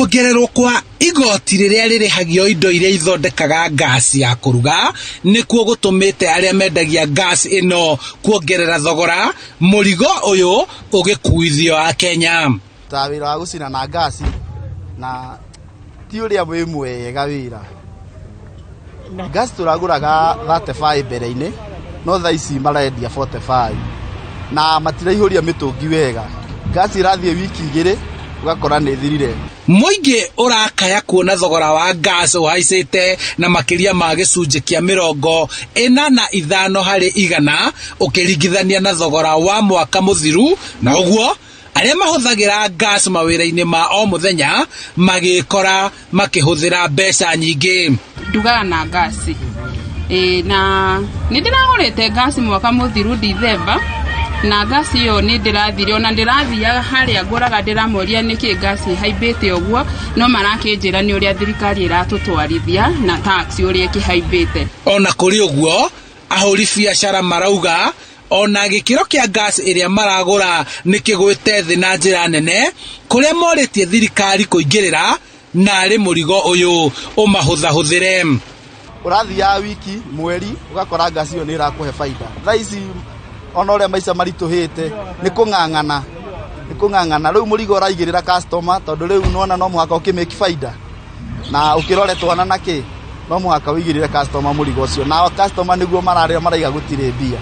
Kuongererwo kwa igoti rĩrĩa rĩrĩhagio indo iria ithondekaga ngasi ya kũruga nĩkuo gũtũmĩte arĩa mendagia ngasi ĩno kuongerera thogora, mũrigo ũyũ ũgĩkuithio Akenya. Ta wĩra wa gũcina na ngasi na ti ũrĩa wĩ mwega wĩra. Ngasi tũragũraga 35 mbere-inĩ no thaa ici marendia 45 na matiraihũria mĩtũngi wega. Ngasi ĩrathiĩ wiki igĩrĩ ũgakora nĩ ĩthirire. Mũingĩ ũrakaya kuona thogora wa gas ũhaicĩte na makĩria ma gĩcunjĩ kĩa 45 harĩ igana ũkĩringithania na thogora wa mwaka mũthiru, na ũguo arĩa mahũthagĩra gas mawĩra-inĩ ma o mũthenya magĩkora makĩhũthĩra mbeca nyingĩ. Ndugaga na ngasi ĩĩ, na nĩ ndĩragũrĩte ngasi mwaka mũthiru Dithemba, na ngasi ĩyo nĩ ndĩrathire, ona ndĩrathiaga harĩa ngũraga ndĩramoria nĩkĩ ngasi ĩhaimbĩte ũguo, no marakĩnjĩra nĩ ũrĩa thirikari ĩratũtwarithia na tax ũrĩa ĩkĩhaimbĩte. Ona kũrĩ ũguo, ahũri biacara marauga ona gĩkĩro kĩa gas ĩrĩa maragũra nĩ kĩgwĩte thĩ na njĩra nene, kũrĩa morĩtie thirikari kũingĩrĩra narĩ mũrigo ũyũ ũmahũthahũthĩre. Ũrathiaga wiki, mweri, ũgakora ngasi ĩyo nĩ ĩrakũhe baida. Thaa ici ona ũrĩa maica maritũhĩte nĩ kũng'ang'ana, nĩ kũng'ang'ana. Rĩu mũrigo ũraigĩrĩra customer tondũ rĩu nĩwona no mũhaka ũkĩ make baida na ũkĩrore twana na kĩ, no mũhaka ũigĩrĩre customer mũrigo ũcio, nao customer nĩguo mararĩra maraiga gũtirĩ mbia.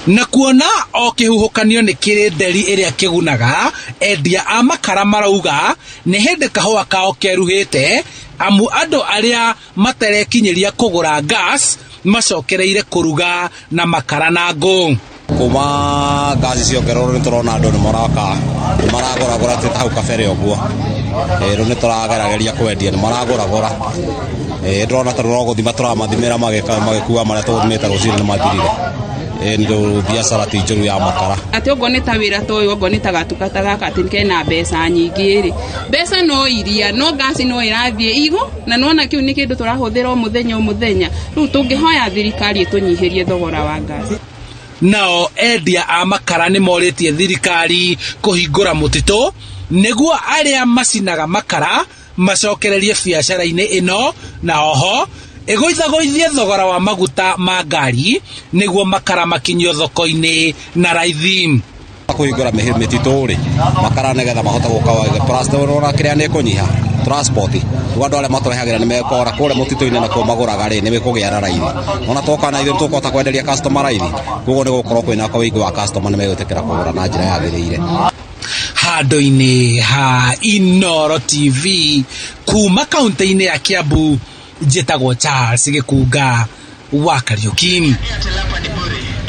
Na kuona o kĩhuhũkanio nĩ kĩrĩ nderi ĩrĩa kĩgunaga, endia a makara marauga nĩ hĩndĩ kahũa kao keruhĩte, amu andũ arĩa materekinyĩria kũgũra gas macokereire kũruga na makara na ngũ. Kuma ngasi ciongererwo nĩ tũrona andũ nĩ maroka nĩ maragũragũra ti ta hau kabere ũguo. Rĩu nĩ tũragerageria kwendia nĩ maragũragũra. Ndĩrona ta no gũthima tũramathimĩra magĩkua marĩa tũgũthimĩte rũcinĩ nĩ mathirire. Rĩu biacara ti njũru ya makara. Atĩ okorwo nĩ ta wĩra ta ũyũ, okorwo nĩ ta gatuka ta gaka atĩ kena mbeca nyingĩ rĩ, mbeca no iria, no ngasi no ĩrathiĩ igũ, na nĩwona kĩu nĩ kĩndũ tũrahũthĩra o mũthenya o mũthenya. Rĩu tũngĩhoya thirikari ĩtũnyihĩrie thogora wa ngasi. Nao endia a makara nĩ morĩtie thirikari kũhingũra mũtitũ nĩguo arĩa macinaga makara macokererie biacara-inĩ ĩno, na oho ĩgũithagũithie thogora wa maguta ma ngari nĩguo makara makinyio thoko-inĩ na raithi. Kũhingũra mĩtitũ rĩ, makara nĩgetha mahote gũka plus ũrona kĩrĩa nĩ kũnyiha transport, rĩu andũ arĩa matũrehagĩra nĩ mekora kũrĩa mũtitũ-inĩ nakuo magũraga rĩ, nĩ gũkũgĩa na raithi, ona twoka na ithuĩ tũkũhota kwenderia customer raithi, koguo nĩ gũgũkorwo kwĩna ũingĩ wa customer nĩ megwĩtĩkĩra kũgũra na njĩra yagĩrĩire. Handũ-inĩ ha Inooro TV kuma kaunti-inĩ ya Kiambu, njĩtagwo Charles Gĩkunga wa Kariuki.